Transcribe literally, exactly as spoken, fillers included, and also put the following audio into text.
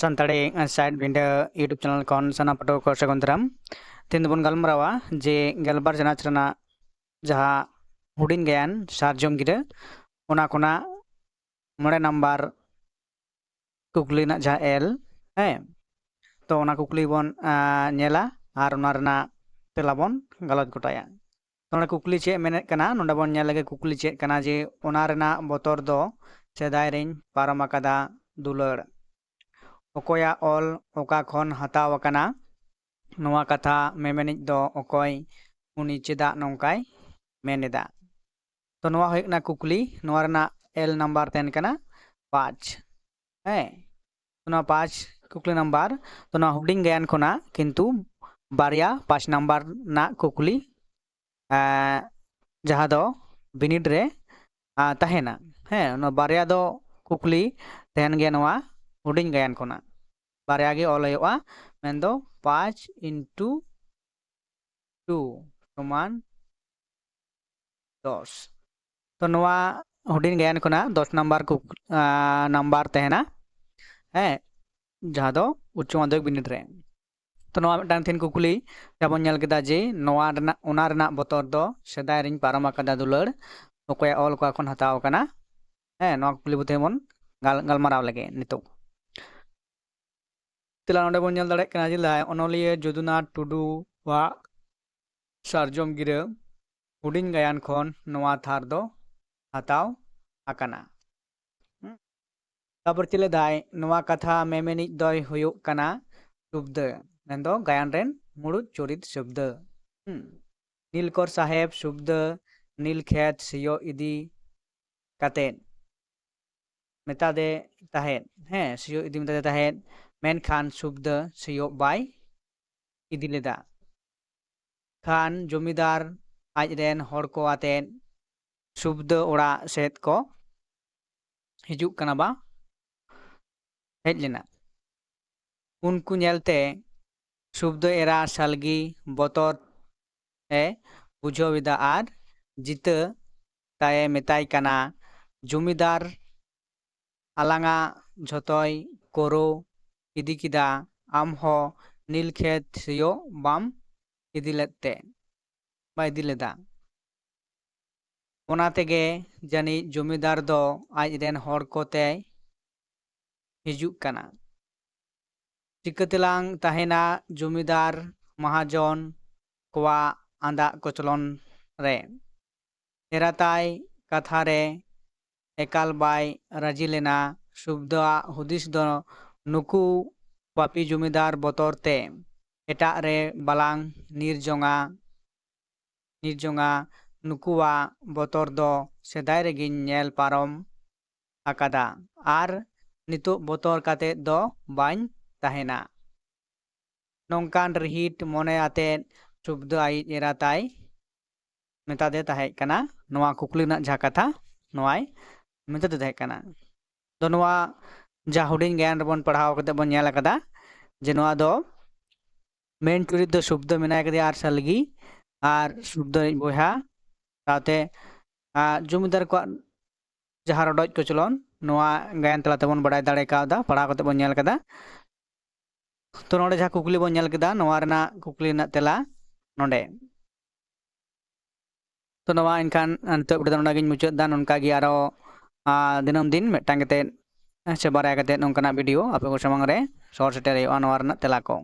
Santali side ᱵᱤᱸᱰᱟᱹ YouTube channel ᱠᱷᱚᱱ ᱥᱟᱱᱟᱢ ᱯᱟᱹᱴᱷᱩᱣᱟᱹ ᱠᱚ ᱥᱟᱹᱜᱩᱱ ᱫᱟᱨᱟᱢ᱾ ᱛᱮᱦᱮᱧ ᱫᱚᱵᱚᱱ ᱜᱟᱞᱢᱟᱨᱟᱣᱟ ᱡᱮ ᱜᱮᱞᱵᱟᱨ ᱪᱟᱱᱟᱪ ᱨᱮᱱᱟᱜ ᱡᱟᱦᱟᱸ ᱦᱩᱰᱤᱧ ᱜᱟᱭᱟᱱ ᱥᱟᱨᱡᱚᱢ ᱜᱤᱨᱟᱹ, ᱚᱱᱟ ᱠᱷᱚᱱᱟᱜ ᱢᱚᱬᱮ ᱱᱟᱢᱵᱟᱨ ᱠᱩᱠᱞᱤ ᱨᱮᱱᱟᱜ ᱡᱟᱦᱟᱸ ᱮᱞ, ᱦᱮᱸ, ᱛᱚ ᱚᱱᱟ ᱠᱩᱠᱞᱤ ᱵᱚᱱ ᱧᱮᱞᱟ ᱟᱨ ᱚᱱᱟ ᱨᱮᱱᱟᱜ ᱛᱮᱞᱟ ᱵᱚᱱ ᱜᱟᱞᱚᱪ ᱜᱚᱴᱟᱭᱟ᱾ ᱛᱚ ᱱᱚᱰᱮ ᱠᱩᱠᱞᱤ ᱪᱮᱫ ᱢᱮᱱᱮᱫ ᱠᱟᱱᱟ, ᱱᱚᱰᱮ ᱵᱚᱱ ᱧᱮᱞ ᱞᱮᱜᱮ ᱠᱩᱠᱞᱤ ᱪᱮᱫ ᱠᱟᱱᱟ ᱡᱮ ᱚᱱᱟ ᱨᱮᱱᱟᱜ ᱵᱚᱛᱚᱨ ᱫᱚ ᱥᱮᱫᱟᱭ ᱨᱤᱧ ᱯᱟᱨᱚᱢ ᱟᱠᱟᱫᱟ ᱫᱩᱞᱟᱹᱲ᱾ ᱚᱠᱚᱭᱟᱜ ᱚᱞ ᱚᱠᱟ ᱠᱷᱚᱱ ᱦᱟᱛᱟᱣ ᱟᱠᱟᱱᱟ? ᱱᱚᱣᱟ ᱠᱟᱛᱷᱟ ᱢᱮᱢᱮᱱᱤᱡ ᱫᱚ ᱚᱠᱚᱭ? ᱩᱱᱤ ᱪᱮᱫᱟᱜ ᱱᱚᱝᱠᱟᱭ ᱢᱮᱱ ᱮᱫᱟ? ᱛᱚ ᱱᱚᱣᱟ ᱦᱩᱭᱩᱜ ᱠᱟᱱᱟ ᱠᱩᱠᱞᱤ, ᱱᱚᱣᱟ ᱨᱮᱱᱟᱜ ᱮᱞ ᱱᱟᱢᱵᱟᱨ ᱛᱟᱦᱮᱱ ᱠᱟᱱᱟ ᱯᱟᱸᱪ᱾ ᱦᱮᱸ, ᱚᱱᱟ ᱯᱟᱸᱪ ᱠᱩᱠᱞᱤ ᱱᱟᱢᱵᱟᱨ᱾ ᱛᱚ ᱱᱚᱣᱟ ᱦᱩᱰᱤᱧ ᱜᱟᱭᱟᱱ ᱠᱷᱚᱱᱟᱜ ᱠᱤᱱᱛᱩ ᱵᱟᱨᱭᱟ ᱯᱟᱸᱪ ᱱᱟᱢᱵᱟᱨ ᱨᱮᱱᱟᱜ ᱠᱩᱠᱞᱤ ᱡᱟᱦᱟᱸ ᱫᱚ ᱵᱤᱱᱤᱰ ᱨᱮ ᱛᱟᱦᱮᱱᱟ᱾ ᱦᱮᱸ, ᱚᱱᱟ ᱵᱟᱨᱭᱟ ᱫᱚ ᱠᱩᱠᱞᱤ ᱛᱟᱦᱮᱱ ᱜᱮᱭᱟ ᱱᱚᱣᱟ ᱦᱩᱰᱤᱧ ᱜᱟᱭᱟᱱ ᱠᱷᱚᱱᱟᱜ᱾ ᱵᱟᱨᱭᱟ ᱜᱮ ᱚᱞ ᱦᱩᱭᱩᱜᱼᱟ, ᱢᱮᱱᱫᱚ ᱯᱟᱸᱪ into two ᱥᱚᱢᱟᱱ ᱫᱚᱥ᱾ ᱛᱚ ᱱᱚᱣᱟ ᱦᱩᱰᱤᱧ ᱜᱟᱭᱟᱱ ᱠᱷᱚᱱᱟᱜ ᱫᱚᱥ ᱱᱟᱢᱵᱟᱨ ᱱᱟᱢᱵᱟᱨ ᱛᱟᱦᱮᱱᱟ, ᱦᱮᱸ, ᱡᱟᱦᱟᱸ ᱫᱚ ᱩᱪᱪᱚ ᱢᱟᱫᱽᱫᱷᱚᱢᱤᱠ ᱵᱤᱱᱤᱰ ᱨᱮ᱾ ᱛᱚ ᱱᱚᱣᱟ ᱢᱤᱫᱴᱟᱝ ᱛᱟᱦᱮᱱ ᱠᱩᱠᱞᱤ, ᱡᱟᱦᱟᱸ ᱵᱚᱱ ᱧᱮᱞ ᱠᱮᱫᱟ ᱡᱮ ᱱᱚᱣᱟ ᱨᱮᱱᱟᱜ, ᱚᱱᱟ ᱨᱮᱱᱟᱜ ᱵᱚᱛᱚᱨ ᱫᱚ ᱥᱮᱫᱟᱭ ᱨᱤᱧ ᱯᱟᱨᱚᱢ ᱟᱠᱟᱫᱟ ᱫᱩᱞᱟᱹᱲ, ᱚᱠᱚᱭᱟᱜ ᱚᱞ ᱚᱠᱟ ᱠᱷᱚᱱ ᱦᱟᱛᱟᱣ ᱟᱠᱟᱱᱟ? ᱦᱮᱸ, ᱱᱚᱣᱟ ᱠᱩᱠᱞᱤ ᱵᱚᱱ ᱜᱟᱞ-, ᱜᱟᱞᱢᱟᱨᱟᱣ ᱞᱮᱜᱮ ᱱᱤᱛᱚᱜ᱾ ᱛᱮᱞᱟ ᱱᱚᱰᱮ ᱵᱚᱱ ᱧᱮᱞ ᱫᱟᱲᱮᱭᱟᱜ ᱠᱟᱱᱟ ᱡᱮ ᱞᱟᱹᱭ ᱚᱱᱚᱞᱤᱭᱟᱹ ᱡᱚᱫᱩᱱᱟᱛᱷ ᱴᱩᱰᱩᱣᱟᱜ ᱥᱟᱨᱡᱚᱢ ᱜᱤᱨᱟᱹ ᱦᱩᱰᱤᱧ ᱜᱟᱭᱟᱱ ᱠᱷᱚᱱ ᱱᱚᱣᱟ ᱛᱷᱟᱨ ᱫᱚ ᱦᱟᱛᱟᱣ ᱟᱠᱟᱱᱟ᱾ ᱦᱩᱸ᱾ ᱛᱟᱨᱯᱚᱨ ᱪᱮᱫ ᱞᱮᱫᱟᱭ? ᱱᱚᱣᱟ ᱠᱟᱛᱷᱟ ᱢᱮᱢᱮᱱᱤᱡ ᱫᱚᱭ ᱦᱩᱭᱩᱜ ᱠᱟᱱᱟ ᱥᱩᱵᱽᱫᱟᱹ, ᱢᱮᱱᱫᱚ ᱜᱟᱭᱟᱱ ᱨᱮᱱ ᱢᱩᱲᱩᱫ ᱪᱚᱨᱤᱛ ᱥᱩᱵᱽᱫᱟᱹ᱾ ᱦᱩᱸ᱾ ᱱᱤᱞᱠᱚᱨ ᱥᱟᱦᱮᱵᱽ ᱥᱩᱵᱽᱫᱟᱹ ᱱᱤᱞ ᱠᱷᱮᱛ ᱥᱤᱭᱳᱜ ᱤᱫᱤ ᱠᱟᱛᱮᱫ ᱢᱮᱛᱟᱫᱮ ᱛᱟᱦᱮᱸᱫ, ᱦᱮᱸ, ᱥᱤᱭᱳᱜ ᱤᱫᱤ ᱢᱮᱛᱟᱫᱮ ᱛᱟᱦᱮᱸᱫ, ᱢᱮᱱᱠᱷᱟᱱ ᱥᱩᱵᱽᱫᱟᱹ ᱥᱤᱭᱳᱜ ᱵᱟᱭ ᱤᱫᱤ ᱞᱮᱫᱟ᱾ ᱠᱷᱟᱱ ᱡᱚᱢᱤᱫᱟᱨ ᱟᱡ ᱨᱮᱱ ᱦᱚᱲ ᱠᱚ ᱟᱛᱮᱫ ᱥᱩᱵᱽᱫᱟᱹ ᱚᱲᱟᱜ ᱥᱮᱫ ᱠᱚ ᱦᱤᱡᱩᱜ ᱠᱟᱱᱟ ᱵᱟ ᱦᱮᱡ ᱞᱮᱱᱟ᱾ ᱩᱱᱠᱩ ᱧᱮᱞᱛᱮ ᱥᱩᱵᱽᱫᱟᱹ ᱮᱨᱟ ᱥᱟᱞᱜᱤ ᱵᱚᱛᱚᱨ ᱮ ᱵᱩᱡᱷᱟᱹᱣ ᱮᱫᱟ ᱟᱨ ᱡᱤᱛᱟᱹ ᱛᱟᱭᱮ ᱢᱮᱛᱟᱭ ᱠᱟᱱᱟ, ᱡᱚᱢᱤᱫᱟᱨ ᱟᱞᱟᱝᱟᱜ ᱡᱷᱚᱛᱚᱭ ᱠᱚᱨᱳ ᱤᱫᱤ ᱠᱮᱫᱟ, ᱟᱢ ᱦᱚᱸ ᱱᱤᱞ ᱠᱷᱮᱛ ᱥᱤᱭᱳᱜ ᱵᱟᱢ ᱤᱫᱤ ᱞᱮᱫ ᱛᱮ, ᱵᱟᱭ ᱤᱫᱤ ᱞᱮᱫᱟ᱾ ᱚᱱᱟ ᱛᱮᱜᱮ ᱡᱟᱹᱱᱤᱡ ᱡᱚᱢᱤᱫᱟᱨ ᱫᱚ ᱟᱡ ᱨᱮᱱ ᱦᱚᱲ ᱠᱚᱛᱮᱭ ᱦᱤᱡᱩᱜ ᱠᱟᱱᱟ᱾ ᱪᱤᱠᱟᱹ ᱛᱮᱞᱟᱝ ᱛᱟᱦᱮᱱᱟ ᱡᱚᱢᱤᱫᱟᱨ ᱢᱟᱦᱟᱡᱚᱱ ᱠᱚᱣᱟᱜ ᱟᱸᱫᱟᱜ ᱠᱚᱪᱞᱚᱱ ᱨᱮ? ᱮᱨᱟᱛᱟᱭ ᱠᱟᱛᱷᱟ ᱨᱮ ᱮᱠᱟᱞ ᱵᱟᱭ ᱨᱟᱹᱡᱤ ᱞᱮᱱᱟ᱾ ᱥᱩᱵᱽᱫᱟᱹᱣᱟᱜ ᱦᱩᱫᱤᱥ ᱫᱚ ᱱᱩᱠᱩ ᱯᱟᱯᱤ ᱡᱚᱢᱤᱫᱟᱨ ᱵᱚᱛᱚᱨ ᱛᱮ ᱮᱴᱟᱜ ᱨᱮ ᱵᱟᱞᱟᱝ ᱧᱤᱨ ᱡᱚᱝᱟ, ᱧᱤᱨ ᱡᱚᱝᱟ᱾ ᱱᱩᱠᱩᱣᱟᱜ ᱵᱚᱛᱚᱨ ᱫᱚ ᱥᱮᱫᱟᱭ ᱨᱮᱜᱮᱧ ᱧᱮᱞ ᱯᱟᱨᱚᱢ ᱟᱠᱟᱫᱟ ᱟᱨ ᱱᱤᱛᱚᱜ ᱵᱚᱛᱚᱨ ᱠᱟᱛᱮ ᱫᱚ ᱵᱟᱹᱧ ᱛᱟᱦᱮᱱᱟ᱾ ᱱᱚᱝᱠᱟᱱ ᱨᱤᱦᱤᱴ ᱢᱚᱱᱮ ᱟᱛᱮᱫ ᱥᱩᱵᱽᱫᱟᱹ ᱟᱭᱤᱡ ᱮᱨᱟ ᱛᱟᱭ ᱢᱮᱛᱟᱫᱮ ᱛᱟᱦᱮᱸ ᱠᱟᱱᱟ᱾ ᱱᱚᱣᱟ ᱠᱩᱠᱞᱤ ᱨᱮᱱᱟᱜ ᱡᱟᱦᱟᱸ ᱠᱟᱛᱷᱟ, ᱱᱚᱣᱟᱭ ᱢᱮᱛᱟᱫᱮ ᱛᱟᱦᱮᱸ ᱠᱟᱱᱟ᱾ ᱫᱚ ᱱᱚᱣᱟ ᱡᱟᱦᱟᱸ ᱦᱩᱰᱤᱧ ᱜᱟᱭᱟᱱ ᱨᱮᱵᱚᱱ ᱯᱟᱲᱦᱟᱣ ᱠᱟᱛᱮ ᱵᱚᱱ ᱧᱮᱞ ᱟᱠᱟᱫᱟ ᱡᱮ ᱱᱚᱣᱟ ᱫᱚ ᱢᱮᱱ ᱪᱩᱨᱤᱛ ᱫᱚ ᱥᱩᱵᱽᱫᱟᱹ ᱢᱮᱱᱟᱭ ᱠᱟᱫᱮᱭᱟ ᱟᱨ ᱥᱟᱞᱜᱤ ᱟᱨ ᱥᱩᱵᱽᱫᱟᱹ ᱨᱤᱡ ᱵᱚᱭᱦᱟ ᱥᱟᱶᱛᱮ, ᱟᱨ ᱡᱚᱢᱤᱫᱟᱨ ᱠᱚᱣᱟᱜ ᱡᱟᱦᱟᱸ ᱨᱚᱰᱚᱡ ᱠᱚᱪᱞᱚᱱ, ᱱᱚᱣᱟ ᱜᱟᱭᱟᱱ ᱛᱟᱞᱟ ᱛᱮᱵᱚᱱ ᱵᱟᱲᱟᱭ ᱫᱟᱲᱮ ᱠᱟᱣᱫᱟ, ᱯᱟᱲᱦᱟᱣ ᱠᱟᱛᱮ ᱵᱚᱱ ᱧᱮᱞ ᱠᱟᱫᱟ᱾ ᱛᱚ ᱱᱚᱰᱮ ᱡᱟᱦᱟᱸ ᱠᱩᱠᱞᱤ ᱵᱚᱱ ᱧᱮᱞ ᱠᱮᱫᱟ, ᱱᱚᱣᱟ ᱨᱮᱱᱟᱜ ᱠᱩᱠᱞᱤ ᱨᱮᱱᱟᱜ ᱛᱮᱞᱟ ᱱᱚᱰᱮ᱾ ᱛᱚ ᱱᱚᱣᱟ ᱮᱱᱠᱷᱟᱱ ᱱᱤᱛᱚᱜ ᱵᱷᱤᱰᱤᱭᱳ ᱫᱚ ᱱᱚᱰᱮ ᱜᱤᱧ ᱢᱩᱪᱟᱹᱫ ᱫᱟ᱾ ᱱᱚᱝᱠᱟ ᱜᱮ ᱟᱨᱚ, ᱟ, ᱫᱤᱱᱟᱹᱢ ᱫᱤᱱ ᱢᱤᱫᱴᱟᱝ ᱠᱟᱛᱮ ᱥᱮ ᱵᱟᱨᱭᱟ ᱠᱟᱛᱮ ᱱᱚᱝᱠᱟᱱᱟᱜ ᱵᱷᱤᱰᱤᱭᱳ ᱟᱯᱮ ᱠᱚ ᱥᱟᱢᱟᱝ ᱨᱮ ᱥᱚᱦᱚᱨ ᱥᱮᱴᱮᱨ ᱦᱩᱭᱩᱜᱼᱟ ᱱᱚᱣᱟ ᱨᱮᱱᱟᱜ ᱛᱮᱞᱟ ᱠᱚ᱾